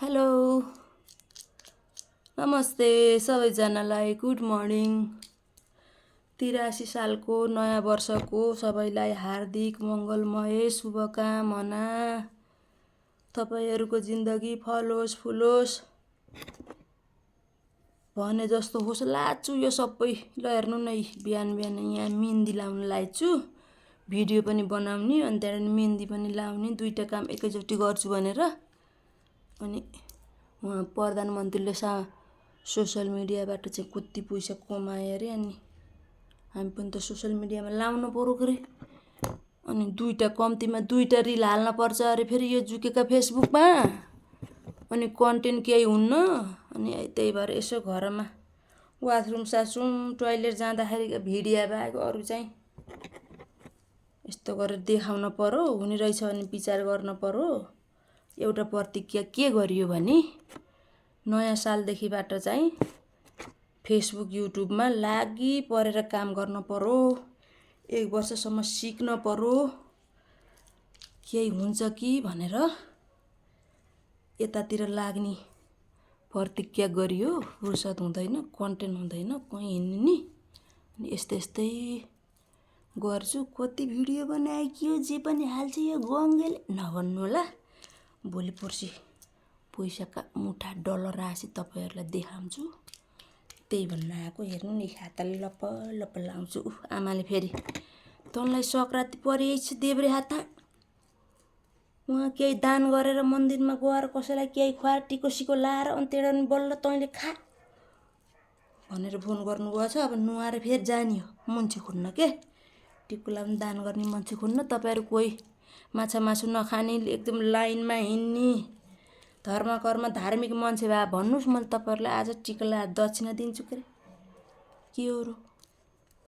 Hello नमस्ते सबैजनालाई good morning. 83 सालको नयाँ वर्षको सबैलाई हार्दिक मङ्गलमय शुभकामना। तपाईहरूको जिन्दगी फलोस् फुलोस् भने जस्तो होस्। लाछु यो सबै ल हेर्नु नै, बिहान बिहान यहाँ मेहन्दी लाउन लाएछु, भिडियो पनि बनाउने अनि त्यहाँदेखि मेहन्दी पनि लाउने, दुईटा काम एकैचोटि गर्छु भनेर। अनि उहाँ प्रधानमन्त्रीले सोसल मिडियाबाट चाहिँ कति पैसा कमाए अरे, अनि हामी पनि त सोसल मिडियामा लाउनु पऱ्यो के अरे। अनि कम्तीमा दुईटा रिल हाल्न पर्छ अरे फेरि यो जुकेका फेसबुकमा, अनि कन्टेन्ट केही हुन्न। अनि त्यही भएर यसो घरमा बाथरुम सासरुम टोइलेट जाँदाखेरि भिडियो बाहेक अरू चाहिँ यस्तो गरेर देखाउन पर्यो। हुने रहेछ भने विचार गर्न पर्यो। एउटा प्रतिज्ञा के गरियो भने नयाँ सालदेखिबाट चाहिँ फेसबुक युट्युबमा लागि परेर काम गर्न पर्यो। 1 वर्षसम्म सिक्न पर्यो केही हुन्छ कि भनेर यतातिर लाग्ने प्रतिज्ञा गरियो। फुर्सद हुँदैन, कन्टेन्ट हुँदैन, कहीँ हिँड्ने नि। अनि यस्तै गर्छु। कति भिडियो बनाइयो, जे पनि हाल्छु यो गङ्गेले नभन्नु होला। भोलि पर्सि पैसाका मुठा डलर आएपछि तपाईँहरूलाई देखाउँछु। त्यही भन्न आएको। हेर्नु नि हातले लप्प लप्प लाउँछु। आमाले फेरि तँलाई सङ्क्रान्ति परिएछ देब्रे हात, उहाँ केही दान गरेर मन्दिरमा गएर कसैलाई केही खुवाएर टिको सिको लाएर अनि त्यहाँबाट बल्ल तैँले खा भनेर फोन गर्नुभएको छ। अब नुहाएर फेरि जाने हो मान्छे खोज्न के, टिको लाउनु दान गर्ने मान्छे खोज्न। तपाईँहरू कोही माछा मासु नखाने एकदम लाइनमा हिँड्ने धर्म कर्म धार्मिक मान्छे भए भन्नुहोस्, मैले तपाईँहरूलाई आज टिका लाएर दक्षिणा दिन्छु के अरे। के हो र